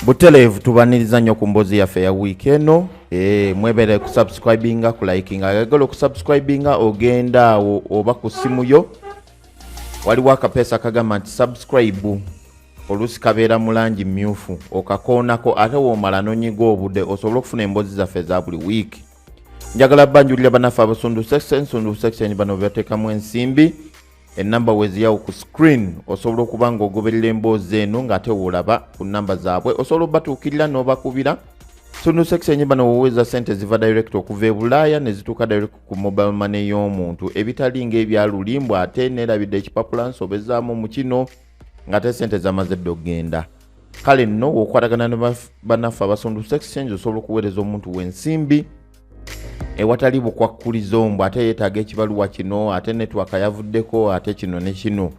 Buteleevu tubaniriza nnyo ku mboozi yaffe ya wiiki eno. Mwebere kusubscribinga, kulikinga. Ayagala okusubscribinga ogenda awo oba ku ssimu yo waliwo akapeesa akagamba nti subscribe, oluusi kabeera mu langi myufu, okakoonako ate woomala n'onyiga obudde osobole okufuna emboozi zaffe eza buli wiiki. Njagala banjulira bannaffe abasundu section. Sundu section bano bebateekamu ensimbi. Enamba weziyawo ku screen, osobola okuba nga ogoberera emboozi eno ng'ate woolaba ku namba zaabwe, osobola obatuukirira n'obakubira. Sundu section bano woweeza sente ziva direct okuva e Bulaaya ne zituuka direct ku mobile money y'omuntu, ebitali ng'ebyalulimbwa ate neerabidde ekipapula nsobezaamu mu kino ng'ate sente zamaze dda okugenda. Kale nno wokwatagana ne bannaffe abasundu exchange, osobola okuweereza omuntu w'ensimbi ewatali bukwakkulizo mbu ate yeetaaga ekibaluwa kino, ate network yavuddeko, ate kino ne kino.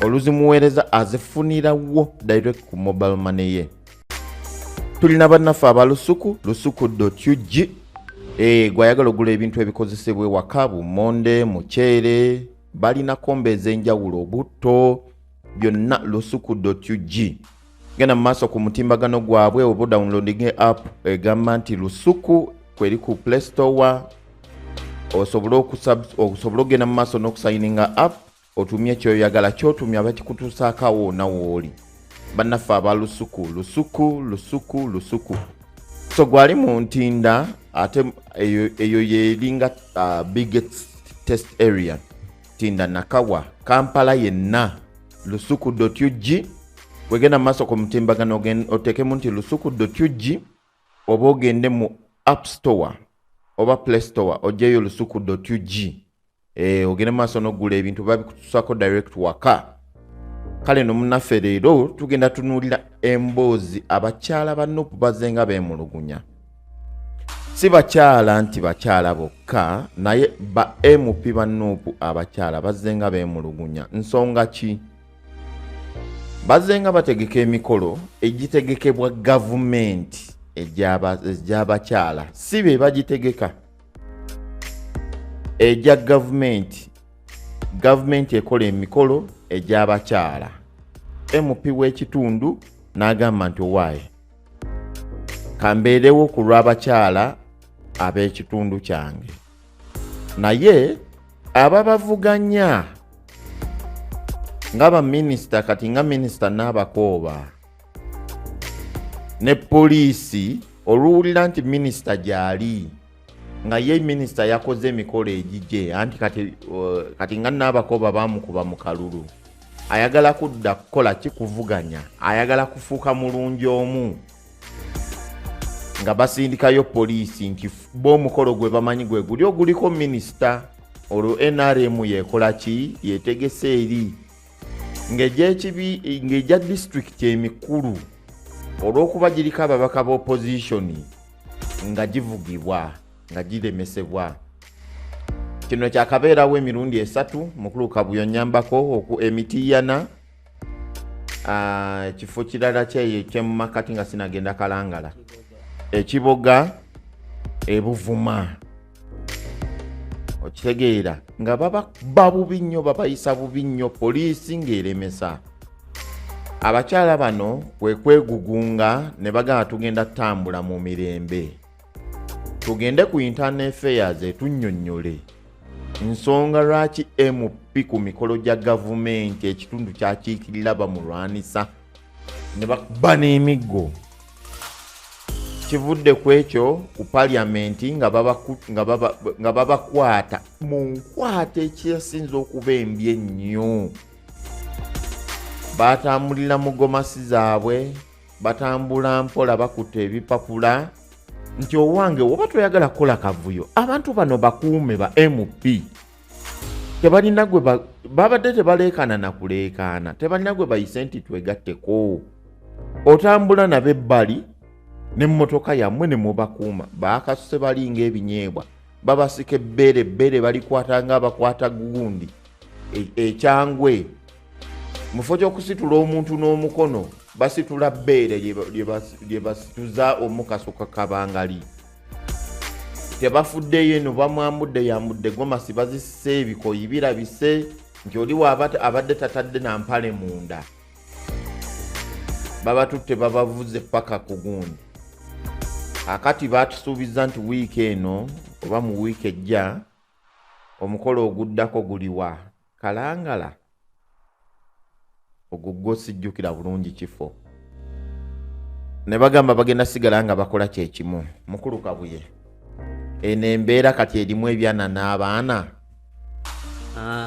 Oluzimuweereza azifunirawo direct ku mobile money ye. Tulina bannaffe aba Lusuku, lusuku ug. Gwayagala ogula ebintu ebikozesebwa ewaka, bumonde, muceere, balina kombe ez'enjawulo, obutto, byonna, lusuku ug. Genda mu maaso ku mutimbagano gwabwe oba downloading app egamba nti Lusuku, kweri ku Play Store, osobole okugenda mu maaso n'okusayininga app, otumye kyoyagala, kyotumya bakikutuusaako awo wonna wooli. Bannaffe aba Lusuku, Lusuku, Lusuku, Lusuku. So gwali mu Ntinda, ate eyo yeringa biggest test area, Ntinda, Nakawa, Kampala yenna, lusuku ug. Wegenda mu maaso ku mutimbagano, oteekemu nti lusuku ug, oba ogende mu App Store oba Play Store ogyeyo lusuku ug. Ogende mu maaso n'okugula ebintu babikutuusako direct waka. Kale no munnaffe, leero tugenda tunuulira emboozi abakyala ba NUP bazenga beemulugunya. Si bakyala nti bakyala bokka, naye ba MP ba NUP abakyala bazzenga beemulugunya. Nsonga ki? Bazzenga bategeka emikolo egitegekebwa gavumenti egy'abakyala, si be bagitegeka, egya gavumenti. Gavumenti ekola emikolo egy'abakyala, MP w'ekitundu n'agamba nti owaaye kambeerewo ku lw'abakyala ab'ekitundu kyange, naye ababavuganya nga baminisita, kati nga minisita n'abakooba ne poliisi, oluwulira nti minisita gy'ali, nga ye minisita yakoze emikolo egigye, anti kati nga n'abakooba bamukuba mu kalulu, ayagala kudda kukola kikuvuganya, ayagala kufuuka mulungi omu, nga basindikayo poliisi nti bo omukolo gwe bamanyi gwe guli oguliko minisita. Olwo NRM yekola ki? Yetegese eri ng'egyekibi ng'egya disitulikiti emikulu, olw'okuba giriko ababaka ba opposition, nga givugibwa nga giremesebwa. Kino kyakabeerawo emirundi 3. Mukulu Kabuyo nyambako Emitiyana, ekifo kirala kyeyo ekyemumakati nga sinagenda Kalangala, Ekiboga, Ebuvuma. Okitegeera nga babakuba bubi nnyo, babayisa bubi nnyo, poliisi ng'eremesa abakyala bano. Kwe kwegugunga ne bagamba, tugenda tutambula mu mirembe, tugende ku Internal Affairs etunnyonnyole nsonga lwaki MP ku mikolo gya gavumenti ekitundu kyakiikirira bamulwanisa ne bakuba n'emiggo. Kivudde ku ekyo ku paliamenti nga babakwata mu nkwata ekyasinza okuba embi ennyo. Batambulira mu gomasi zaabwe, batambula mpola, bakutte ebipapula nti owange woba toyagala kukola kavuyo, abantu bano bakuume. Ba MP tebalina gwe babadde tebaleekaana na kuleekaana, tebalina gwe bayise nti twegatteko. Otambula nabo ebbali n'emmotoka yammwe ne mubakuuma. Baakasuse balinga ebinyeebwa, babasika ebbeere, ebbeere balikwata nga abakwata gundi ekyangwe. Mu kifo ky'okusitula omuntu n'omukono, basitula bbeere lye basituza omukasuka kabangali. Tebafuddeyo eno bamwambudde yambudde gomasi, bazisse ebikoyi birabise nti oli waaba abadde tatadde na mpale munda. Babatutte babavuze paka ku gundi. Akati batusuubiza nti wiiki eno oba mu wiiki ejja omukolo oguddako guliwa Kalangala. Ogwo gwo sijjukira bulungi kifo. Ne bagamba bagenda sigala nga bakola kyekimu. Mukulu Kabuye, eno embeera kati erimu ebyana n'abaana.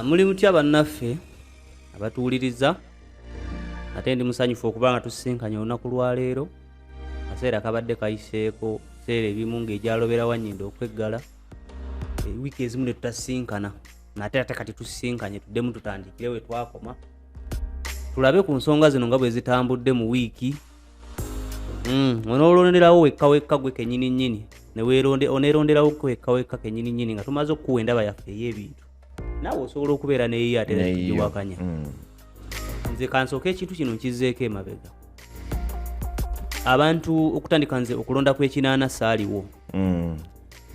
Muli mutya bannaffe abatuwuliriza? Ate ndi musanyufu okuba nga tusisinkanye olunaku lwaleero. Akaseera kabadde kayiseeko, biseera ebimu ng'egyalobera wannyindo okweggala, wiiki ezimu ne tutasinkana, nate ate kati tusisinkanye tuddemu tutandikire we twakoma, tulabe ku nsonga zino nga bwe zitambudde mu wiiki. Onoolonderawo wekka wekka gwe kennyini nnyini, oneeronderawo wekka wekka kennyini nnyini nga tumaze okukuwa endaba yaffe ey'ebintu. Naawe osobola okubeera n'eyiyo ate era tugiwakanya. Nze kansooke ekintu kino nkizzeeko emabega. Abantu okutandika nze okulonda kw'ekinaana saaliwo.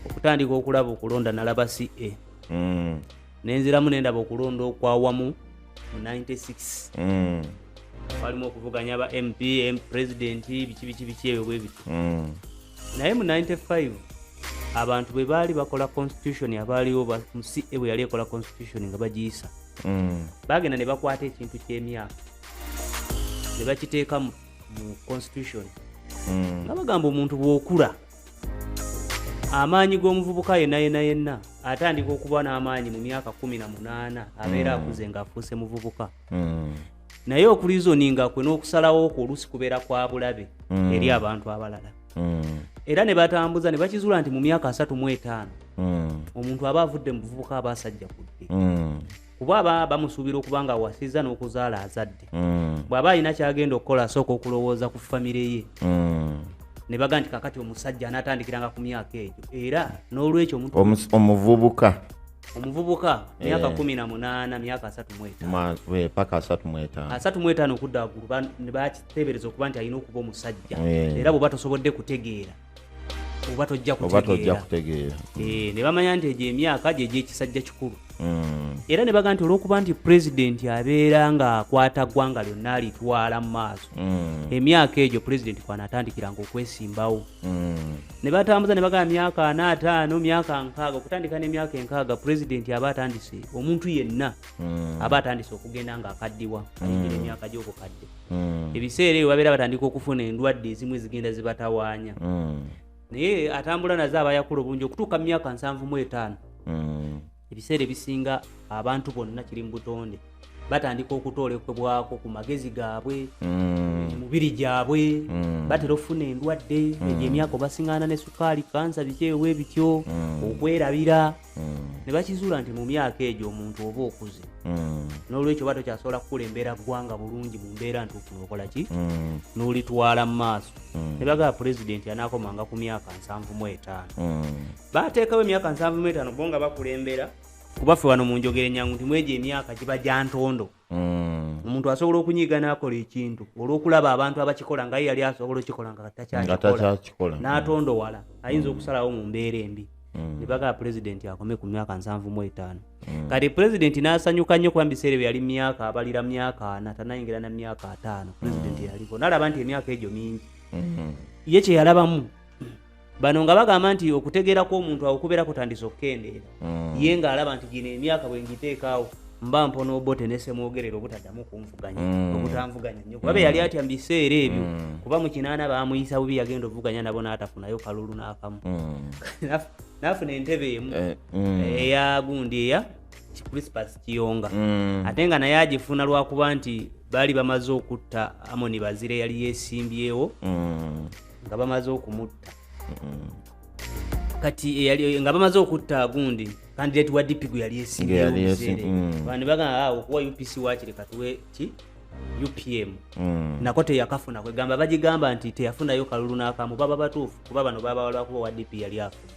Okutandika okulaba okulonda nalaba CA. Ne nziramu ne ndaba okulonda okwawamu mu 96. Walimu okuvuganya aba MP, president, biki biki biki ebyo bwe bityo. Naye mu 95 abantu bwe baali bakola constitution, abaaliwo mu CA bwe yali ekola constitution nga bagiyisa, bagenda ne bakwata ekintu ky'emyaka ne bakiteeka mu constitution. Nga bagamba omuntu bw'okula amaanyi g'omuvubuka yenna yenna yenna atandika okuba n'amaanyi mu myaka 18, abeera akuze ng'afuuse muvubuka. Naye okulizoninga kwe n'okusalawo okwo oluusi kubeera kwa bulabe eri abantu abalala. Era ne batambuza ne bakizuula nti mu myaka 35 omuntu aba avudde mu buvubuka aba asajja kudde. Kuba aba bamusuubira okuba nga awasizza n'okuzaala azadde. Bw'aba alina ky'agenda okukola asooka okulowooza ku famire ye. Ne baga nti kakati omusajja anaatandikiranga ku myaka egyo. Era n'olwekyo omuvubuka. Omuvubuka myaka 18, myaka 35. Paka 35. 35 okudda waggulu ne bakiteebereza okuba nti alina okuba omusajja. Era bw'oba tosobodde kutegeera oba tojja kutegeera. Ne bamanya nti egyo emyaka gye gy'ekisajja kikulu. Era ne baga nti olw'okuba nti pulezidenti abeera ng'akwata ggwanga lyonna alitwala mu maaso, emyaka egyo pulezidenti kw'anaatandikiranga okwesimbawo. Ne batambuza ne bagamba myaka 45, myaka 60, okutandika n'emyaka 60 pulezidenti aba atandise, omuntu yenna aba atandise okugenda ng'akaddiwa, ayingira emyaka gy'obukadde. Ebiseera ebyo babeera batandika okufuna endwadde ezimu ezigenda zibatawaanya. Naye atambula nazo aba yakula obulungi okutuuka mu myaka 75. Ebiseera ebisinga abantu bonna kiri mu butonde batandika okutoolekebwako ku magezi gaabwe, emibiri gyabwe, batera okufuna endwadde, egyo emyaka obasiŋŋaana ne sukaali, kansa, biki ebyo bwe bityo, okwerabira. Ne bakizuula nti mu myaka egyo omuntu oba okuze. N'olwekyo oba tokyasobola kukulembera ggwanga bulungi mu mbeera ntuufu n'okola ki? N'olitwala mu maaso. Ne bagamba pulezidenti anaakomanga ku myaka 75. Baateekawo emyaka 75 bo nga bakulembera, kuba ffe wano mu njogera ennyangu nti mwegyo emyaka giba gya ntondo. Omuntu asobola okunyiiga n'akola ekintu olw'okulaba abantu abakikola nga ye yali asobola okukikola nga takyakikola, n'atondowala, ayinza okusalawo mu mbeera embi. Ne bagamba pulezidenti akome ku myaka 75. Kati pulezidenti n'asanyuka nnyo kuba mu biseera ebyo yali myaka abalira myaka 4, tannayingira na myaka 5 pulezidenti yaliko. N'alaba nti emyaka egyo mingi. Ye kye yalabamu bano nga bagamba nti okutegeera kw'omuntu awo kubeera kutandise okukendeera. Ye ng'alaba nti gino emyaka bwe ngiteekaawo mba mpona Obote ne Ssemwogerere obutaddamu kunvuganya, obutanvuganya nnyo. Kuba be yali atya mu biseera ebyo, kuba mu 80 baamuyisa bubi, yagenda ovuganya nabo n'atafunayo kalulu n'akamu. N'afuna entebe emu eya gundi eya Crispus Kiyonga. Ate nga naye agifuna lwakuba nti baali bamaze okutta Amoni Bazire yali yeesimbyewo, nga bamaze okumutta. Kati nga bamaze okutta gundi candidate wa DP gwe yali esimbyewo mu biseera ebyo. Bano bagamba okuwa UPC waakiri katuwe ki UPM. Nako teyakafuna, kwegamba bagigamba nti teyafunayo kalulu n'akamu, baba batuufu kuba bano baba lwakuba wa DP yali afuna.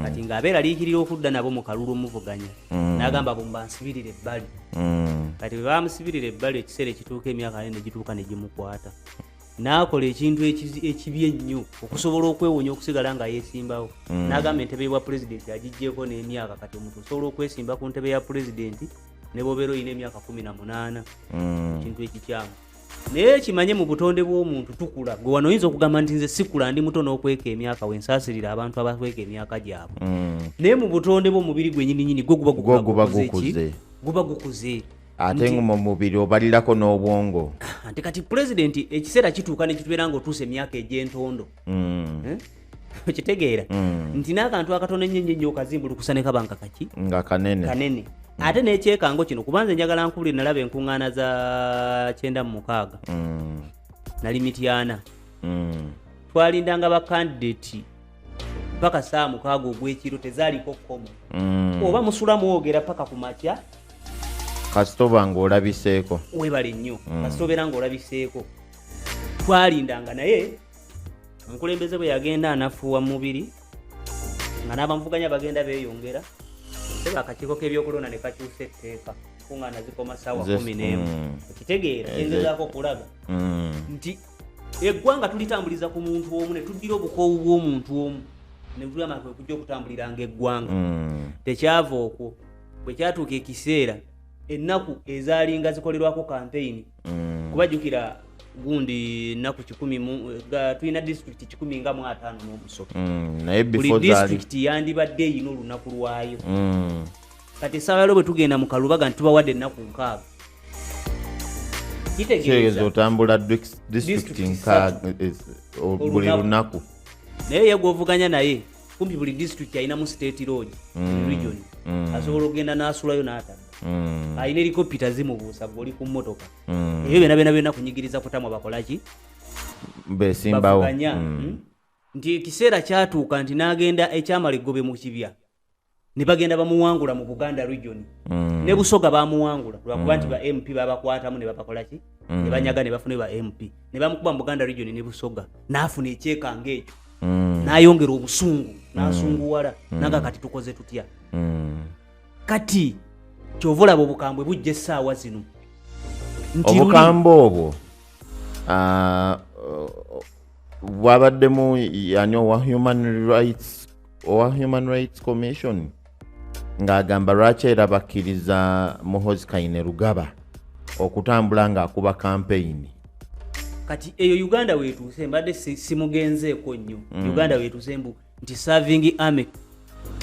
Kati ng'abeeraliikirira okudda nabo mu kalulu omuvuganya, n'agamba bo mbansibirire ebbali. Kati bwe bamusibirira ebbali ekiseera ekituuka emyaka ne gituuka ne gimukwata. N'akola ekintu ekibi ennyo okusobola okwewonya okusigala nga yeesimbawo. N'agamba entebe y'obwa pulezidenti agiggyeeko n'emyaka. Kati omuntu osobola okwesimba ku ntebe ya pulezidenti ne bw'obeera olina emyaka 18, ekintu ekikyamu. Naye kimanye mu butonde bw'omuntu tukula. Gwe wano oyinza okugamba nti nze sikula, ndi muto n'okweka emyaka, wensaasirira abantu abakweka emyaka gyabwe. Naye mu butonde bw'omubiri gwenyininyini gwo guba Gwo guba gukoze ki? Gukuze. Guba gukuze. Ate nga mu mubiri obalirako n'obwongo. Nti kati pulezidenti ekiseera kituuka ne kitubeera ng'otuusa emyaka egy'entondo. Eh? Okitegeera nti n'akantu akatono ennyo ennyo ennyo okazimbulukusa ne kaba nga kaki? Nga kanene. Kanene. Ate n'ekyekango kino, kubanze njagala nkubulire, nalaba enkuŋŋaana za 96, nali Mityana. Twalindanga bakandidate paka saa 6 ogw'ekiro, tezaaliko kkomo. Oba musula mwogera paka ku makya. Kasita oba ng'olabiseeko. Webale nnyo. Kasita obeera ng'olabiseeko. Twalindanga, naye omukulembeze bwe yagenda anafuuwa mu mubiri nga n'abamuvuganya bagenda beeyongera, seba akakiiko k'ebyokulonda ne kakyusa etteeka, kuŋŋaana zikoma ssaawa 11. Okitegeera? Kyengezaako okulaga nti eggwanga tulitambuliza ku muntu omu, ne tuddira obukoowu bw'omuntu omu ne tulama kwe kujja okutambuliranga eggwanga. Tekyava okwo, bwe kyatuuka ekiseera ennaku ezaalinga zikolerwako kampeyini, kubajjukira gundi nnaku 100 tulina disitulikiti 150 n'omusoto. Naye Buli before zaali disitulikiti yandibadde eyina olunaku lwayo. Kati essaawa yalwo bwe tugenda mu kalubaga nti tubawadde ennaku 60, kitegeeza kitegeeza otambula district District buli Olunaku. lunaku. Naye ye gwovuganya naye kumpi buli disitulikiti alinamu state lodge, region, asobola okugenda n'asulayo n'atadda. Alina helicopter zimubuusa, gwe oli ku mmotoka. Ebyo byonna byonna byonna kunyigiriza kutamwa bakolaki? Besimbawo. Bavuganya. Nti ekiseera kyatuuka nti n'agenda ekyamala eggobe mu kibya ne bagenda bamuwangula mu Buganda region. Ne Busoga bamuwangula lwakuba nti ba MP babakwatamu ne babakolaki, ne banyaga ne bafuna ba MP ne bamukuba mu Buganda region ne Busoga, n'afuna ekyekanga ekyo, n'ayongera obusungu n'asunguwala naga kati tukoze tutya? Kati kyova olaba obukambwe bujja essaawa zino nti Obukambwe obwo bwabaddemu yani owa Human Rights Commission ng'agamba lwaki era bakkiriza Muhozi Kainerugaba okutambula ng'akuba kampeyini. Kati eyo Uganda wetuuse, mbadde simugenzeeko nnyo. Uganda wetuuse mbu nti serving army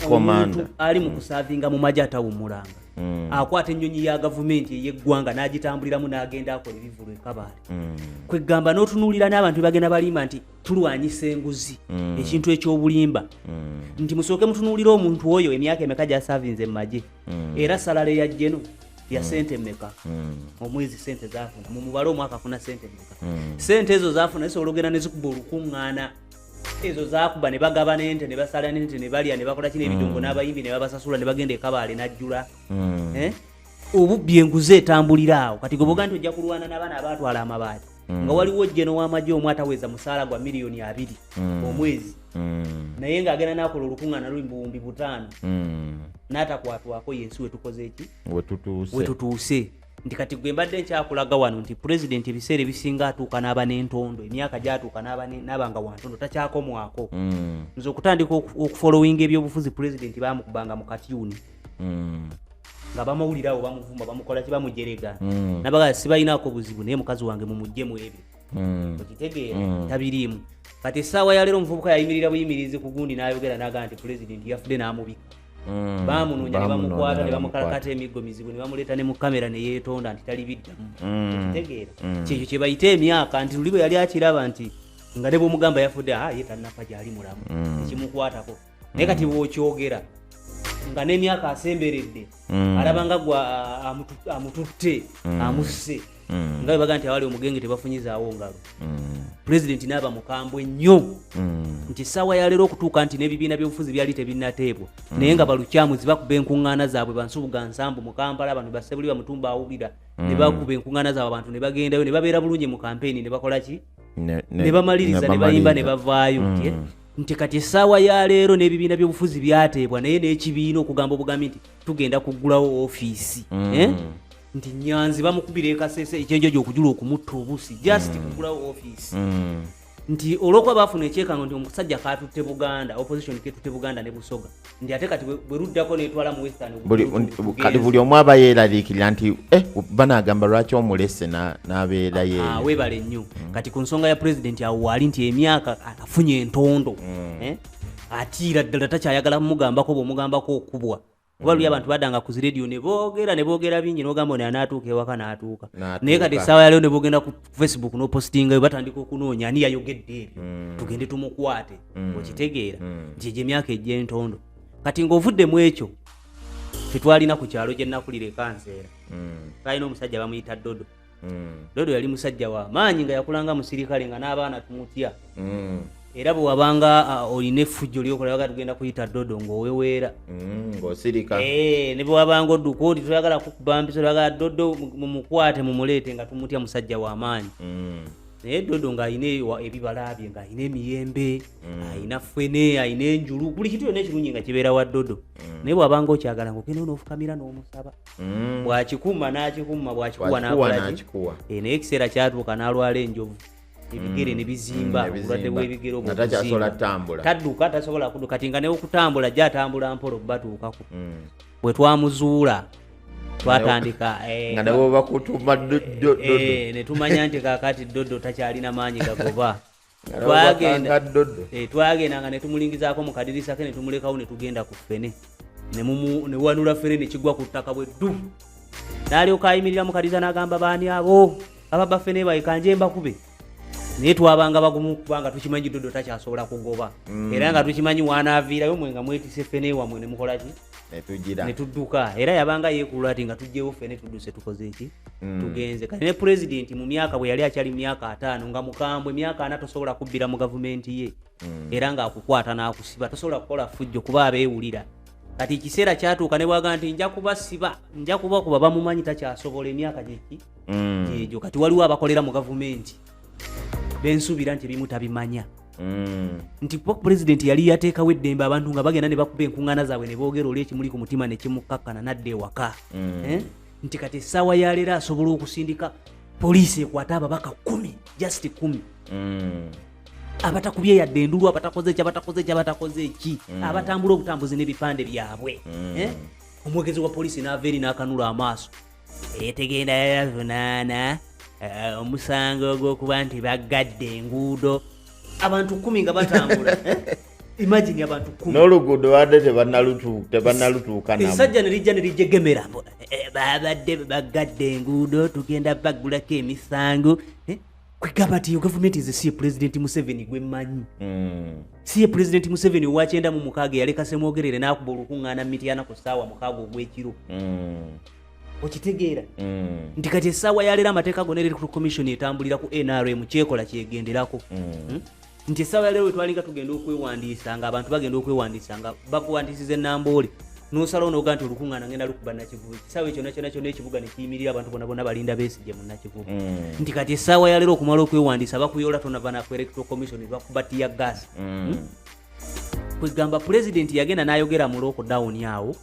Commander. omuntu ali mu kusavinga mu magye atawummulanga, akwata ennyonyi ya gavumenti ey'eggwanga n'agitambuliramu n'agenda akola ebivulu ekabaale. Kwegamba n'otunuulira n'abantu bagenda balimba nti tulwanyisa enguzi, ekintu ekyobulimba, nti musooke mutunuulire omuntu oyo emyaka emeka gy'asavinze mu magye, era salary ya general ya sente mmeka omwezi, sente zafuna mumubale omwaka afuna sente mmeka, sente ezo zafuna zisobola ogenda ne zikuba olukuŋŋaana ezo zakuba ne bagaba n'ente ne basala n'ente ne balya ne bakola kino ebidongo n'abayimbi ne babasasula ne bagenda ekabaale n'ajjula. Eh? Obubbi, enguzi etambulira awo. Kati goboga nti ojja kulwana n'abaana abaatwala amabaati nga waliwo general w'amagye omu ataweza musaala gwa miliyoni 20 omwezi, naye ng'agenda n'akola olukuŋŋaana luli mu 5000 n'atakwatwako. Yensi wetukoze eki? Wetutuuse. Wetutuuse nti kati gwe mbadde nkyakulaga wano nti pulezidenti ebiseera ebisinga atuuka n'aba n'entondo, emyaka gyatuuka n'aba nga wantondo, takyakomwako. Nze okutandika okufolowinga ebyobufuzi, pulezidenti bamukubanga mu katyuni nga bamawulire awo bamuvuma, bamukola ki, bamujerega. Nabaga sibalinaako buzibu, naye mukazi wange mumuggyemu ebyo. Okitegeera? Tabiriimu. Kati essaawa ya leero omuvubuka yayimirira buyimirizi ku gundi n'ayogera n'agamba nti pulezidenti yafudde n'amubika. Bamunoonya ne bamukwata ne bamukalakata emiggo mizibu ne bamuleeta ne mu kamera ne yeetonda nti tali biddamu. Okitegeera? Kyekyo kye bayita emyaka, nti luli bwe yali akiraba nti nga ne bwomugamba yafudde, ah, ye tannafa, gyali mulamu, tekimukwatako. Naye kati bw'okyogera nga n'emyaka asemberedde, alaba nga gwa amututte, amusse, nga bwe baga nti awali omugenge tebafunyizaawo ngalo. Pulezidenti n'aba mukambwe nnyo nti essaawa ya leero okutuuka nti n'ebibiina by'obufuzi byali tebinnateebwa, naye nga balukyamuzi bakuba enkuŋŋaana zaabwe, bansubuga nsambu mu Kampala, bano basebuli bamutumba awulira, ne bakuba enkuŋŋaana zaabwe, abantu ne bagendayo ne babeera bulungi mu kampeyini ne bakola ki, ne bamaliriza ne bayimba ne bavaayo. Nti nti kati essaawa ya leero n'ebibiina by'obufuzi byateebwa, naye n'ekibiina okugamba obugambi nti tugenda kuggulawo ofiisi, eh? Nti Nyanzi bamukubira ekasese ekyenjojo okujula okumutta obusi, just kuggulawo ofiisi. Nti olwokuba bafuna ekyekango nti omusajja katutte Buganda, opposition ketutte Buganda ne Busoga, nti ate kati bwe luddako netwala mu Western. Kati buli omu aba yeeraliikirira nti banaagamba lwaki omulese n'abeera yeeyo. Weebale nnyo. Kati ku nsonga ya pulezidenti awo waali nti emyaka afunye entondo, atiira ddala, takyayagala mugambako, bw'omugambako okubwa, kuba luli abantu baddanga ku zirediyo ne boogera, ne boogera bingi, n'ogamba ono anaatuuka ewaka, n'atuuka. Naye kati essaawa yaliyo ne bogenda ku Facebook n'opositingayo, batandika okunoonya ani yayogedde ebyo, tugende tumukwate. Okitegeera nti egyo emyaka egy'entondo. Kati ng'ovudde mu ekyo, ffe twalina ku kyalo gye nakulira ekanseera, twalina omusajja bamuyita Dodo. Dodo yali musajja wa maanyi, nga yakulanga musirikale, nga n'abaana tumutya. Era bwe wabanga olina effujjo lyokola, baga tugenda kuyita Dodo, ng'oweweera. Ng'osirika. Ne bwe wabanga odduka oti toyagala kukuba mpiso, toyagala Dodo mumukwate mumuleete, nga tumutya, musajja wa maanyi. Naye Dodo ng'alina ebibala bye, ng'alina emiyembe, alina ffene, alina enjulu, buli kintu kyonna ekirungi nga kibeera wa Dodo. Naye bw'abanga okyagala, ng'ogenda n'ofukamira n'omusaba, bw'akikuma n'akikuma, bw'akikuwa Bw'akikuwa n'akola ki? N'akikuwa. Naye ekiseera kyatuuka n'alwala enjovu, ebigere ne bizimba, Ne obulwadde bizimba. bw'ebigere obwo Nga takyasobola okuzimba. ttambula. Tadduka, tasobola kudduka. Kati nga neokutambula ajja atambula mpola obbatuukako. Bwe twamuzuula twatandika Nga ne bwe bakutuma Dodo. Ne tumanya nti kaakati Dodo takyalina maanyi gagoba. Nga ne bwe bakanga Dodo. Twagenda nga ne tumulingizaako mu kadirisa ke, ne tumulekawo, ne tugenda ku ffene, ne wanula ffene ne kigwa ku ttaka bwe ddu, n'alyoka ayimirira mu kadirisa n'agamba, "Baani abo ababba ffene baye? Kanje mbakube." Naye twabanga bagumu, kubanga tukimanyi Dodo takyasobola kugoba. Era nga tukimanyi wanaaviirayo mwe nga mwetise ffene wammwe ne mukola ki? Ne tugira. Ne tudduka. Era yabanga yeekulula ati nga tuggyewo ffene, tudduse, tukoze eki? Tugenze. Kati ne pulezidenti mu myaka bwe yali akyali mu myaka 50, nga mukambwe, emyaka 40 tosobola kubbira mu gavumenti ye. Era ng'akukwata n'akusiba, tosobola kukola ffujjo kuba abeewulira. Kati ekiseera kyatuuka ne bwaga nti nja kubasiba, nja kubakuba, bamumanyi takyasobola, emyaka gyeki gyegyo. Kati waliwo abakolera mu gavumenti bensuubira nti ebimu tabimanya, nti kuba pulezidenti yali yateekawo eddembe, abantu nga bagenda ne bakuba enkuŋŋaana zaabwe ne boogera oli ekimuli ku mutima ne kimukakkana n'adda ewaka. Nti kati essaawa ya leero asobola okusindika poliisi ekwate ababaka 10, just 10, abatakubye yadde endulu, abatakoze eki, abatakoze eki, abatakoze eki, abatambula obutambuzi n'ebipande byabwe. Omwogezi wa poliisi n'ava eri n'akanula amaaso, tegenda yavunaana omusango ogw'okuba nti baggadde enguudo, abantu 10 nga batambula. Imagine, abantu 10. N'oluguudo badde tebannalutuuka namu. Essajja ne lijja ne lijegemera mbu, babadde baggadde enguudo, tugenda baggulako emisango. Kwegamba nti yo gavumenti nze si ye Pulezidenti Museveni gwe mmanyi. Si ye Pulezidenti Museveni owa 96 yaleka Semwogerere n'akuba olukuŋŋaana Mityana ku ssaawa 6 ogw'ekiro. Okitegeera nti kati essaawa yaleero amateeka gonna, Electoral Commission etambulira ku NRM, kyekola kyegenderako. Nti essaawa yaleero wetwalinga tugenda okwewandiisa, nga abantu bagenda okwewandiisa, nga bakuwandiisiza enamboole, nosalawo noga nti olukuŋŋaana ngenda lukuba Nakivubo, ekisaawe kyonna kyonna kyonna ekibuga nekiyimirira, abantu bonna bonna balinda Besigye mu Nakivubo. Nti kati essaawa yaleero okumala okwewandiisa bakuyola, tonava naku Electoral Commission, bakuba tear gas. Kwegamba pulezidenti yagenda n'ayogera mu lockdown awo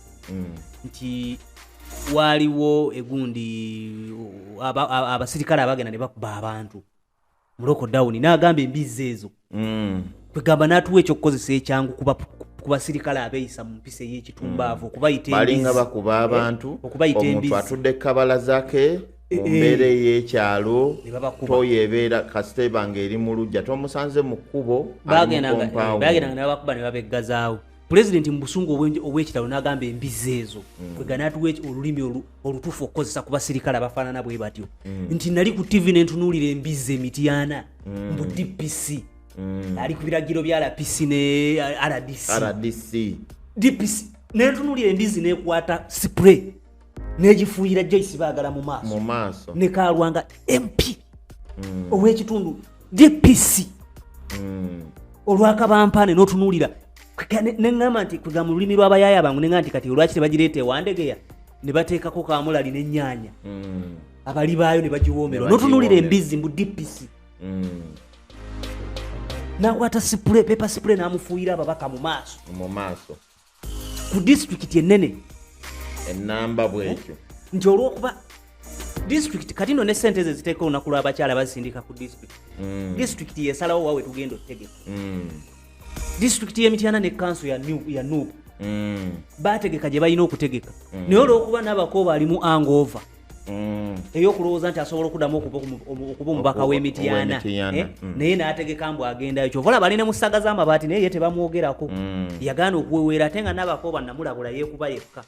nti waaliwo egundi abasirikale abagenda ne bakuba abantu mu lockdown, n'agamba embizzi ezo. Kwegamba n'atuwa ekyokukozesa ekyangu ku basirikale abeeyisa mu mpisa ey'ekitumbaavu, okubayita Balinga embizzi. bakuba abantu. Okubayita Omuntu embizzi. atudde kabalaza ke mu mbeera ey'ekyalo, Ne babakuba. Toyo ebeera kasita eba ng'eri mu luggya, tomusanze mu kkubo, ali mu compound. Bagendanga ne babakuba ne babeggazaawo. Pulezidenti mu busungu obw'ekitalo n'agamba embizzi ezo. Kwega n'atuwa olulimi olutuufu okukozesa ku basirikale abafaanana bwe batyo. Nti nali ku TV ne ntunuulira embizzi emityana, mbu DPC ali ku biragiro bya RPC ne RDC. RDC. DPC nentunuulira embizzi nekwata spray negifuuyira Joyce Baagala mu maaso. Mu maaso. Ne Kalwanga MP ow'ekitundu, DPC olwakabampane n'otunuulira. Neŋŋamba nti kwega mu lulimi lw'abayaaya bangu neŋŋamba nti kati olwaki tebagireeta ewandegeya ne bateekako kamulali n'ennyaanya, abali baayo ne bagiwoomerwa. Ne N'otunuulira bagiwoomera. embizzi mbu DPC n'akwata spray, pepper spray, n'amufuuyira ababaka mu maaso. Mu maaso. Ku disitulikiti ennene Ennamba bwetyo. Nti olw'okuba District kati nno ne sente ezo eziteeka olunaku lw'abakyala bazisindika ku district. District yesalawo wawe tugenda otutegeka. District y'emityana ne kanso ya NUP bategeka gye balina okutegeka, naye olw'okuba n'Abakooba alimu hangover ey'okulowooza nti asobola okuddamu okuba omubaka w'emityana, Ow'Emityana, naye n'ategeka mbu agendayo. Kyova olaba ali ne mu saga z'amabaati, naye ye tebamwogerako. Yagaana okuweweera, ate nga n'Abakooba namulabula yeekuba yekka.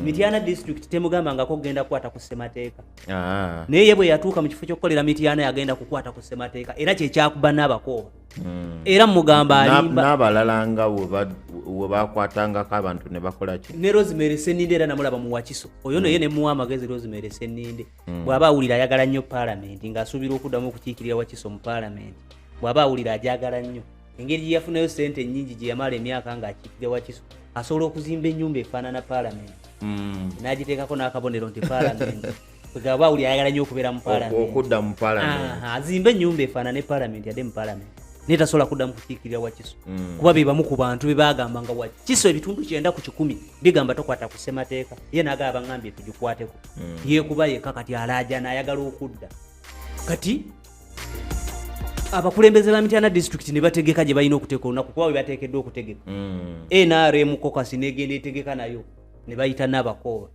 Mityana district temugambangako kugenda kukwata ku ssemateeka. Naye ye bwe yatuuka mu kifo ky'okukolera Mityana, yagenda kukwata ku ssemateeka, era kyekyakuba n'Abakooba. Era mugamba alimba. N'abalala nga we bakwatangako abantu ne bakola ki? Ne Rosemary Seninde era namulaba mu Wakiso oyo, naye nemuwa amagezi. Rosemary Seninde bw'aba awulira ayagala nnyo paalamenti, ng'asuubira okuddamu okukiikirira Wakiso mu paalamenti, bw'aba awulira ajagala nnyo, engeri gye yafunayo sente ennyingi gye yamala emyaka ng'akiikirira Wakiso, asobola okuzimba ennyumba efaanana paalamenti n'agiteekako n'akabonero nti paalamenti. Kwegamba awulira ayagala nnyo okubeera mu paalamenti, okudda mu paalamenti. Aha, azimbe ennyumba efaanane paalamenti, adde mu paalamenti, naye tasobola kuddamu kukiikirira Wakiso, kuba be bamu ku bantu be bagamba nga Wakiso ebitundu 90% bigamba tokwata ku ssemateeka, ye n'agamba baŋŋambye tugikwateko. Yeekuba yekka. Kati alaajana ayagala okudda. Kati abakulembeze ba Mityana district ne bategeka gye balina okuteeka olunaku, kuba bwe bateekeddwa okutegeka. NRM caucus negenda etegeka nayo, ne bayita n'Abakooba.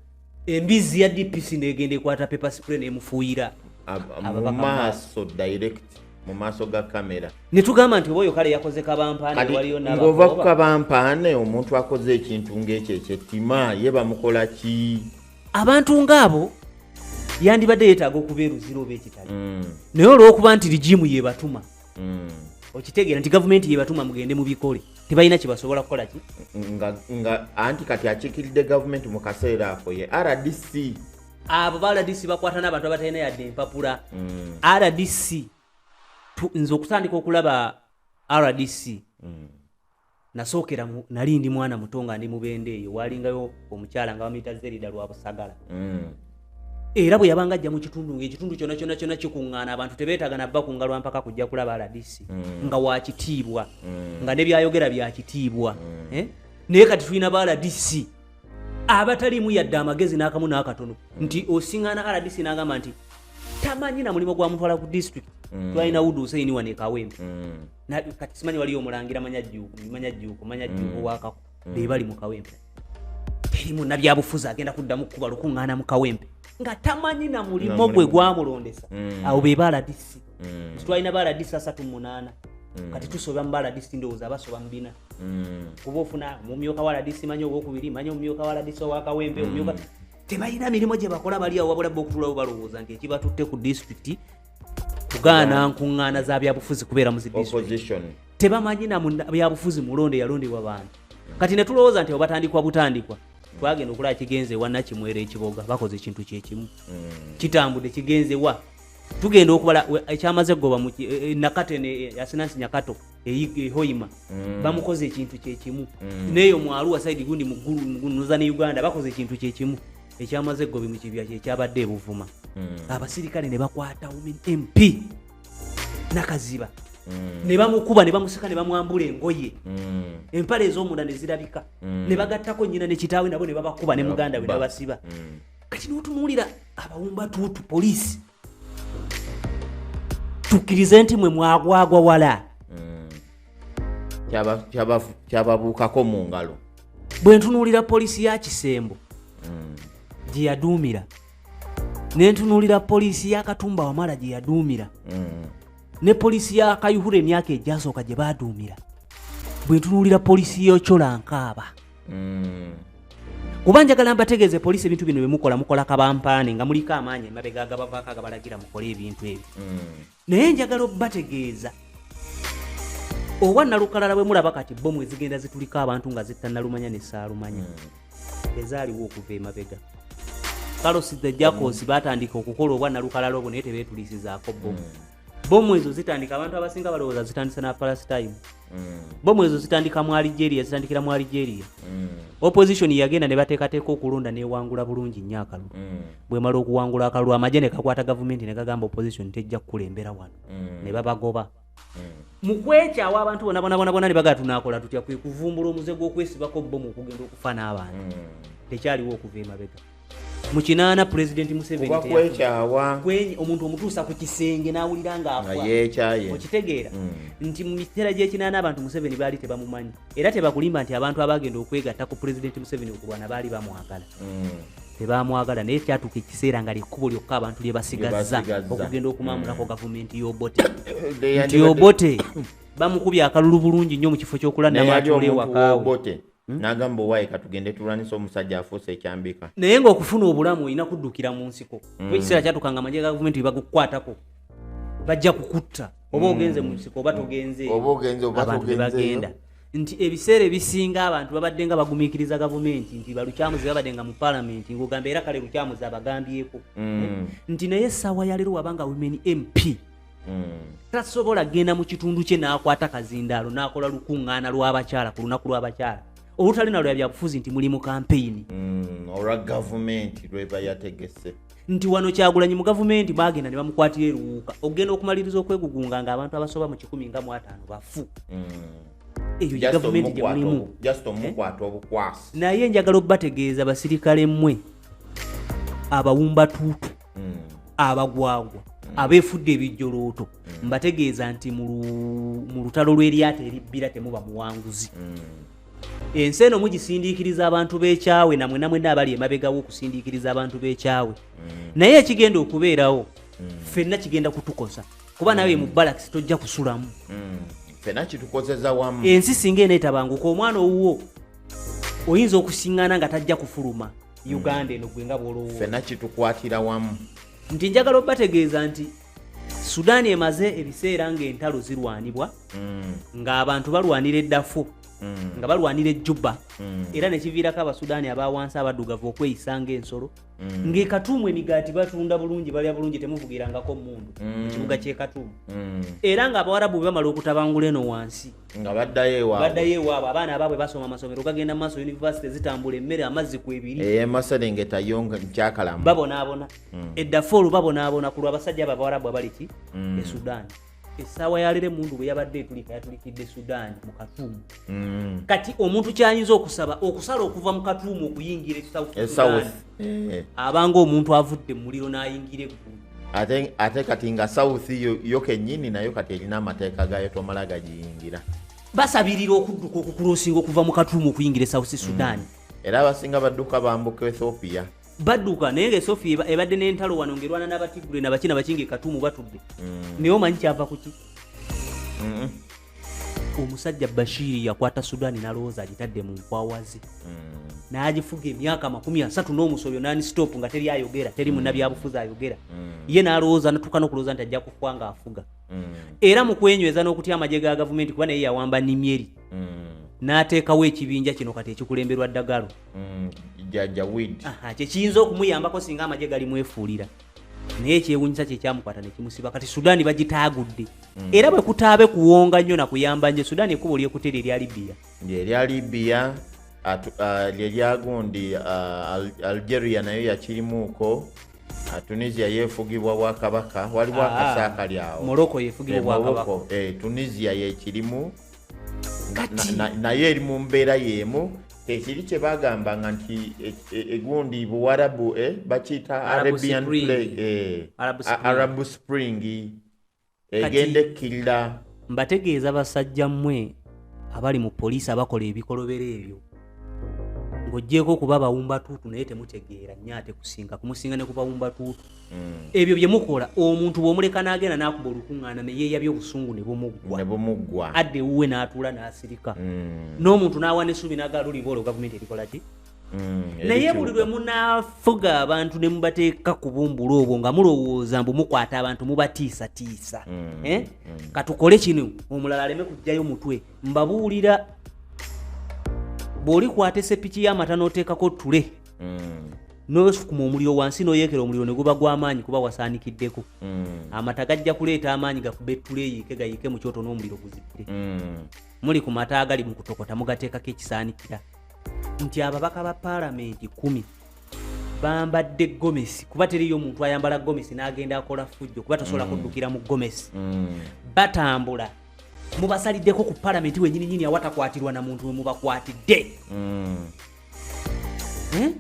Embizi ya DPC negenda ekwata pepper spray nemufuuyira Mu ababaka mu maaso, direct mu maaso ga kamera. Ne tugamba nti oba oyo kale yakoze kabampaane. Kati waliyo ng'ova ku n'Abakooba. kabampaane, omuntu akoze ekintu ng'ekyo ekyettima, ye bamukola ki? Abantu ng'abo yandibadde yeetaaga okuba eruzira oba ekitali, naye olw'okuba nti regime yebatuma, okitegeera nti gavumenti yebatuma mugende mubikole, tebalina kye basobola kukola ki. Nga anti kati akiikiridde gavumenti mu kaseera ako ye RDC. Abo ba RDC bakwata n'abantu abatalina yadde empapula. RDC nze okutandika okulaba RDC, nasookera nali ndi mwana muto nga ndi mubende eyo, walingayo omukyala nga bamuyita Zerida lwa Busagala. Era bwe yabanga ajja mu kitundu, ngaekitundu kyonna kyonna kyonna kikuŋŋaana, abantu tebeetaaga nabba ku ngalo mpaka kujja kulaba RDC, nga wakitiibwa, nga ne byayogera byakitiibwa. Eh? Naye kati tulina ba RDC abataliimu yadde amagezi n'akamu n'akatono, nti osiŋŋaana RDC n'agamba nti tamanyi na mulimu gwamutwala ku district. Twalina Wudu Huseini wano e Kawempe. Kati simanyi waliyo omulangira manya Jjuuko, manya Jjuuko, manya Jjuuko wakako, be bali mu Kawempe. Teri munnabyabufuzi agenda kuddamu kukuba lukuŋŋaana mu Kawempe nga tamanyi na mulimu Na gwe mulimu. gwamulondesa. Abo be ba RDC. Twalina ba RDC 38, kati tusoba mu ba RDC ndowooza basoba mu 4. Kuba ofuna omumyuka wa RDC manyi owokubiri, manyi omumyuka wa RDC owakawempe, omumyuka, tebalina mirimu gye bakola, bali awo wabula bo okutulawo balowooza nti ekibatutte ku disitulikiti kugaana nkuŋŋaana za byabufuzi kubeera mu zi district. Opposition. Tebamanyi na byabufuzi mulonde yalondebwa bantu. Kati ne tulowooza nti obatandikwa butandikwa, twagenda okulaba kigenze ewa Nakimwero ekiboga, bakoze ekintu kyekimu. Kitambudde kigenze wa, tugenda okubala ekyamaze egoba mu Nakate ne Asinansi Nyakato ehoima, bamukoze ekintu kyekimu. Neyo mu Arua side gundi mu Gulu, mu Northern Uganda bakoze ekintu kyekimu. Ekyamaze egobi mu kibya kyekyabadde ebuvuma, abasirikale ne bakwata women MP Nakaziba, ne bamukuba, ne bamusika, ne bamwambula engoye, empale ez'omunda ne zirabika, ne bagattako nnyina ne kitaawe nabo ne babakuba, ne muganda we ne Babakuba. babasiba. Kati n'otunuulira abawumba tuutu poliisi, tukkirize nti mwe mwagwagwa wala. Kyababuukako mu ngalo. Bwe ntunuulira poliisi ya Kisembo gye yaduumira, ne ntunuulira poliisi ya Katumba Wamala gye yaduumira, ne poliisi ya Kayihura emyaka egyasooka gye baaduumira, bwe ntunuulira poliisi y'Ochola nkaaba. Kuba njagala mbategeeze, poliisi, ebintu bino byemukola, mukola kabampaane nga muliko amaanyi emabega agabavaako agabalagira mukole ebintu ebyo. Naye njagala obbategeeza, owa nalukalala bwe mulaba kati bomu ezigenda zituliko abantu nga zitta Nalumanya ne Saalumanya, ezaaliwo okuva emabega. Carlos the Jackals batandika okukola obwa nalukalala obwo, naye tebeetulisizaako bomu. Bomu ezo zitandika, abantu abasinga balowooza zitandise na Palestine. Bomu ezo zitandika mu Algeria, zitandikira mu Algeria. Opposition yagenda ne bateekateeka okulonda, newangula bulungi nnyo akalulu. Bwemala okuwangula akalulu, amagye ne kakwata gavumenti ne gagamba opposition tejja kukulembera wano, ne babagoba. Mu kwekyawa abantu bonna bonna bonna bonna, ne bagaa tunaakola tutya, kwe kuvumbula omuze gw'okwesibako bomu okugenda okufa n'abantu. Tekyaliwo okuva emabega. Mu 80 Pulezidenti Museveni Kuba teyafuga. Kwekyawa. Omuntu omutuusa ku kisenge n'awulira Nga ng'afa. yeekyaye. Okitegeera nti mu kiseera gy'ekinaana abantu Museveni baali tebamumanyi, era tebakulimba nti abantu abagenda okwegatta ku Pulezidenti Museveni okulwana baali bamwagala. Tebamwagala, naye kyatuuka ekiseera nga lyekkubo lyokka abantu lye basigazza Lye basigazza. okugenda okumamulako gavumenti y'Obote, Nti nti Obote bamukubye akalulu bulungi nnyo mu kifo ky'okulannama Naye ali atuula omuntu ewakaawe. w'Obote n'agamba, "Owaaye, katugende tulwanisa omusajja afuuse ekyambika." Naye ng'okufuna obulamu olina kuddukira mu nsiko, kuba ekiseera kyatuuka nga amagye ga gavumenti bwe bagukukwatako bajja kukutta, oba ogenze mu nsiko oba togenze. Oba ogenze oba Abantu ne togenzeeyo. bagenda nti ebiseera ebisinga abantu babadde nga bagumiikiriza gavumenti, nti balukyamuzi babadde nga mu paalamenti ng'ogamba era kale lukyamuzi abagambyeko. Nti naye essaawa ya leero wabanga women MP tasobola genda mu kitundu kye n'akwata kazindaalo n'akola lukuŋŋaana lw'abakyala ku lunaku lw'abakyala olutali na lwa byabufuzi, nti muli mu kampeyini. Olwa gavumenti lweba yategese. Nti wano Kyagulanyi mu gavumenti bagenda ne bamukwatira eruwuuka okugenda okumaliriza okwegugunga ng'abantu abasoba mu 150 bafu. Eyo ye Just gavumenti gye omukwata mulimu. Just omukwata obukwasi. Naye njagala okubategeeza, basirikale mmwe abawumbatuutu, abagwagwa, abeefudde ebijjolooto, mbategeeza nti mu lutalo lw'eryato eribbira temuba muwanguzi. Ensi eno mugisindiikiriza abantu b'ekyawe, namwe namwenna abali emabegawo okusindiikiriza abantu b'ekyawe. Naye ekigenda okubeerawo ffenna kigenda kutukosa, kuba nawe mu balakisi tojja kusulamu. Ffenna kitukozeza wamu. Ensi singa eneetabanguka, omwana owuwo oyinza okusiŋŋaana nga tajja kufuluma Uganda eno, gwe nga bw'olowooza. Ffenna kitukwatira wamu. Nti njagala obategeeza nti Sudaani emaze ebiseera ng'entalo zirwanibwa, ng'abantu balwanira eddafo, nga balwanira ejjuba, era nekiviirako Abasudaani abawansi abaddugavu okweyisa ng'ensolo. Ng'ekatuumu emigaati batunda bulungi, balya bulungi, temuvugirangako mundu mu kibuga ky'Ekatuumu. Era ng'Abawarabu bwe bamala okutabangula eno wansi, nga baddayo ewaabwe. Baddayo ewaabwe, abaana abaabwe basoma, amasomero gagenda mu maaso, yunivasite zitambula, emmere, amazzi kwebiri. Ey'emaserengeta yo nga nkyakalamu. Babonaabona eddafoolu, babonaabona ku lwabasajja abo Abawarabu abali ki e Sudaani. Essaawa ya leero emundu bwe yabadde etulika yatulikidde Sudaani mu Katuumu. Kati omuntu kyayinza okusaba okusala okuva mu Katuumu okuyingira e South E Sudan, South. Abanga omuntu avudde mu muliro n'ayingira eggulu. Ate kati nga South yo kennyini nayo kati erina amateeka gaayo, tomala gagiyingira. Basabirira okudduka okukulosinga okuva mu Katuumu okuyingira e South Sudan. Era abasinga badduka bambuka Ethiopia. Badduka, naye nga Ethiopia ebadde n'entalo wano ng'erwana n'Abatigule nabaki nabakinga e Katuumu batudde. Naye omanyi kyava ku ki? Omusajja Bashiri yakwata Sudaani n'alowooza agitadde mu nkwawazi, n'agifuga emyaka 30 n'omusobyo non-stop, nga teri ayogera, teri munnabyabufuzi ayogera. Ye n'alowooza, natuuka n'okulowooza nti ajja kufa ng'afuga. Era mu kwenyweza n'okutya amagye ga gavumenti, kuba naye yawamba Nimyeri, n'ateekawo ekibinja kino kati ekikulemberwa Ddagalo. Jajawid. Aha, kyekiyinza okumuyambako singa amagye gali mwefuulira. Naye ekyewunyisa kyekyamukwata nekimusiba. Kati Sudaani bagitaagudde, era bwe kutaabe kuwonga nnyo nakuyamba nnyo Sudaani, ekkubo lyekutera erya Libiya. Lyerya Libya, lyerya gundi, Algeria nayo yakirimuuko. Tunisia yeefugibwa bwakabaka, waliwo akasa akali awo. Morocco yefugibwa bwakabaka. Morocco, Tunisia yekirimu. Kati Naye eri mu mbeera y'emu ekiri kye bagambanga nti egundi Buwarabu, bakiyita Arab Arabian Spring. Plague, Arab Spring. Arab Spring egenda ekkirira. Mbategeeza basajja mmwe abali mu poliisi abakola ebikolobero ebyo, ng'oggyeko okuba bawumbatuutu, naye temutegeera nnyo ate kusinga kumusinga ne kubawumbatuutu. Ebyo bye mukola, omuntu bw'omuleka n'agenda n'akuba olukuŋŋaana ne yeeyabya obusungu ne bumuggwa, Ne bumuggwa, adda ewuwe n'atuula n'asirika, n'omuntu n'awa n'essuubi n'agala luliba olwo gavumenti erikola ki. Naye buli lwe munaafuga abantu ne mubateeka ku bumbula obwo nga mulowooza mbu mukwata abantu mubatiisatiisa, Eh? Katukole kino omulala aleme kugjayo mutwe. Mbabuulira, bw'olikwata esepiki y'amata n'oteekako ttule, n'osukuma omuliro wansi n'oyeekera omuliro ne guba gw'amaanyi kuba wasaanikiddeko, amata gajja kuleeta amaanyi gakube ettule eyiike, gayiike mu kyoto n'omuliro guzikire. Muli ku mata agali mu kutokota mugateekako ekisaanikira. Nti ababaka ba paalamenti 10 bambadde gomesi, kuba teriyo muntu ayambala gomesi n'agenda akola fujjo, kuba tosobola kuddukira mu gomesi. Batambula mubasaliddeko ku paalamenti wennyini nnyini awatakwatirwa na muntu we mubakwatidde. Eh?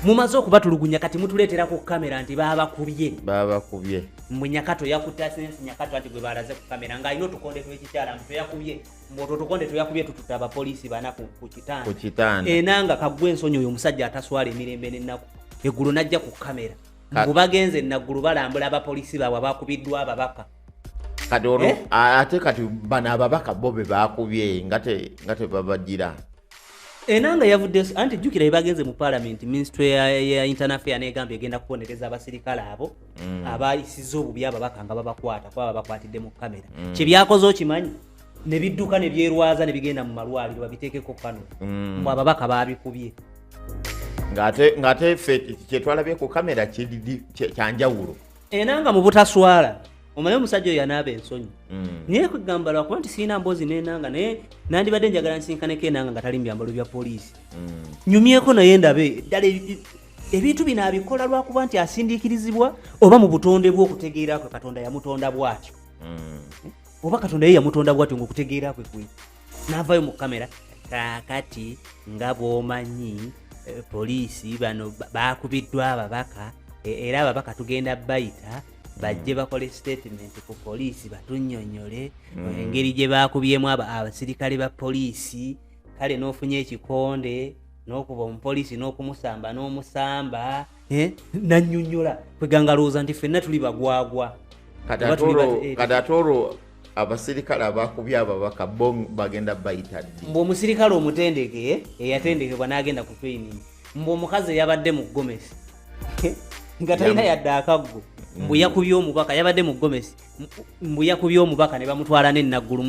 Mumaze okubatulugunya kati mutuleetera ku kamera nti babakubye. Babakubye. Mbu Nyakato yakutta sensi, Nyakato anti gwe balaze ku kamera ng'alina otukonde tw'ekikyala, mbu toyakubye, mbu otwo otukonde toyakubye tututte abapoliisi bana ku kitanda. Ku kitanda. Enanga kaggwa ensonyi oyo omusajja ataswala emirembe n'ennaku. Eggulo n'ajja ku kamera. Mbu bagenze Naggulu balambula abapoliisi baabwe abakubiddwa ababaka. Kati olwo ate kati bano ababaka bo be baakubye nga tebabagira. Enanga yavudde anti jjukira bye bagenze mu parliament, ministry ya internal affairs n'egamba egenda kubonereza abasirikale abo abayisizza obubi ababaka nga babakwata kuba babakwatidde mu kamera. Kye byakoze okimanyi ne bidduka ne byerwaza ne bigenda mu malwaliro babiteekeko kano. Mbu ababaka baabikubye. Ng'ate ffe kye twalabye ku kamera kiri kyanjawulo. Enanga mu butaswala omanyi omusajja oyo yanaaba ensonyi. Naye kugamba lwakuba nti sirina mboozi n'Enanga, naye nandibadde njagala nsinkaneko Enanga nga tali mu byambalo bya poliisi. Nyumyeko naye ndabe ddala ebintu bino abikola lwakuba nti asindiikirizibwa oba mu butonde bw'okutegeera kwe Katonda yamutonda bw'atyo. Oba Katonda ye yamutonda bw'atyo ng'okutegeera kwe kwe. N'avaayo mu kamera kaakati nga bw'omanyi poliisi bano baakubiddwa ababaka, era ababaka tugenda bayita bajje bakole statement ku poliisi batunnyonnyole engeri gye baakubyemu abasirikale ba poliisi. Kale n'ofunye ekikonde n'okuba omupoliisi n'okumusamba n'omusamba, nannyonnyola kweganga lowooza nti ffenna tuli bagwagwa. Kati ate olwo abasirikale abaakubye ababaka bo bagenda bayita ddi? Mbu omusirikale omutendeke eyatendekebwa n'agenda ku training, mbu omukazi eyabadde mu gomesi nga talina yadde akaggo, mbu yakubye omubaka, yabadde mu gomesi, mbu yakubye omubaka ne bamutwala n'ennaggulu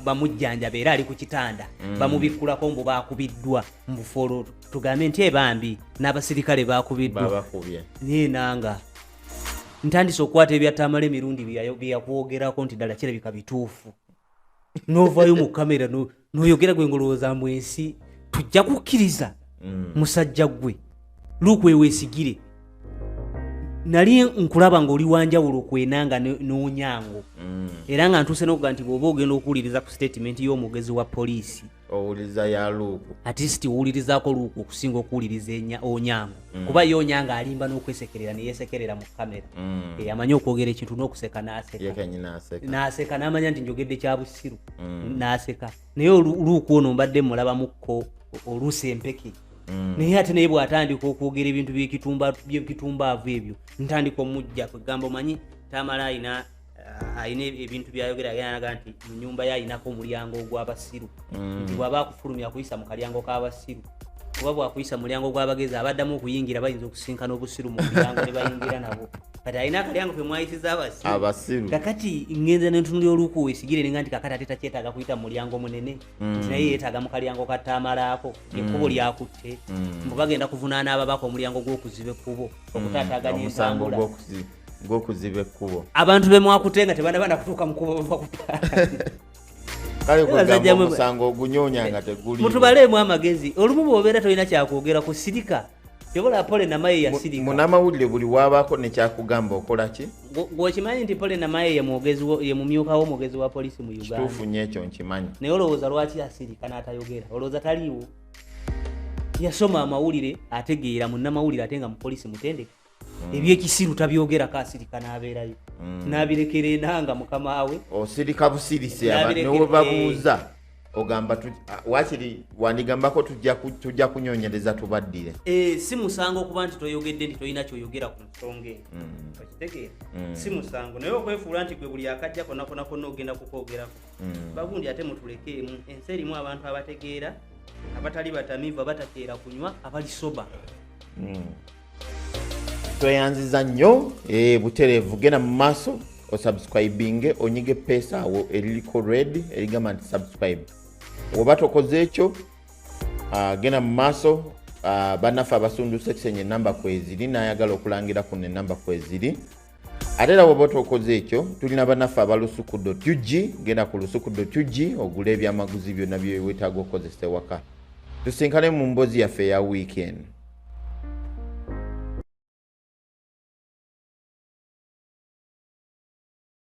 bamujjanjaba era ali ku kitanda bamubikkulako mbu baakubiddwa. Mbu ffe tugambe nti ebambi n'abasirikale baakubiddwa. Naye Enanga ntandise okukwata ebyatamala emirundi bye yakwogerako nti ddala kirabika bituufu. N'ovaayo mu kamera n'oyogera gwe ng'olowooza mbu ensi tujja kukkiriza musajja ggwe Luke weesigire. Nali nkulaba ng'oli wanjawulo ku Enanga n'Onyango. Era nga ntuuse n'okugamba nti bw'oba ogenda okuwuliriza ku statement y'omwogezi wa poliisi owuliriza ya Luke. At least owulirizaako Luke okusinga okuwuliriza Onyango. Kuba ye Onyango alimba n'okwesekerera ne yeesekerera mu kamera. Amanyi okwogera ekintu n'okuseka n'aseka. Ye kennyini n'aseka. N'aseka n'amanya nti njogedde kya busiru. N'aseka. Naye Luke ono mbadde mulabamukko oluusi empeke. Naye ate naye bw'atandika okwogera ebintu by'ekitumbaavu ebyo ntandika omujja kwegamba omanyi Tamala alina ebintu by'ayogera agenda nti mu nnyumba ye ayinako omulyango ogw'abasiru. Nti bw'aba akufulumya akuyisa mu kalyango k'abasiru, oba bw'akuyisa mu mulyango gw'abagezi abaddamu okuyingira bayinza okusinkana obusiru mu mulyango ne bayingira nabo. Kati alina akalyango ke mwayisiza abasiru. Kakati ngenze ne ntunulira Oluku weesigire nenga nti kakati ate takyetaaga kuyita mu mulyango munene, nti naye yeetaaga mu kalyango ka Tamalaako ekkubo lyakutte. Mbu bagenda kuvunaana ababaka omulyango gw'okuziba ekkubo okutaataaganya entambula. Gw'okuziba ekkubo. Abantu be mwakutte nga tebannaba kutuuka mu kkubo bava ku Kale kugamba omusango ogunyoonya nga teguliiwo. Mutubaleemu amagezi. Olumu bw'obeera tolina kyakwogera ku sirika. Yobola Pole Namaye yasirika. Munnamawulire buli waabaako ne kyakugamba okola ki? Gw'okimanyi nti Pole Namaye ye mumyuka w'omwogezi wa poliisi mu Uganda. Kituufu nnyo ekyo nkimanyi. Naye olowooza lwaki asirika n'atayogera? Olowooza taliiwo? Yasoma amawulire ategeera munnamawulire ate nga mu poliisi mutendeke. Ebyekisiru tabyogerako asirika n'abeerayo. N'abirekera Enanga mukama we. Osirika busirisi ne we babuuza ogamba waakiri wandigambako tujja kunyonyereza tubaddire. Si musango okuba nti toyogedde nti tolina ky'oyogera ku nsonga eno. Okitegeera? Si musango naye okwefuula nti gwe buli akajja konna konna konna ogenda kukoogerako. Bagundi ate mutulekeemu. Ensi erimu abantu abategeera, abatali batamiivu, abatakeera kunywa, abali soba. Tweyanziza nnyo butereevu. Genda mu maaso osubscribinge, onyige peesa awo eririko red erigamba nti subscribe. Oba tokoze ekyo genda mu maaso. Bannaffe abasunduse ekisenyi enamba kweziri, n'ayagala okulangira kuno enamba kweziri. Ate era bw'oba tokoze ekyo tulina bannaffe aba lusuku.ug. Genda ku lusuku.ug ogule ebyamaguzi byonna bye weetaaga okukozesa ewaka. Tusinkane mu mboozi yaffe eya wiiki eno.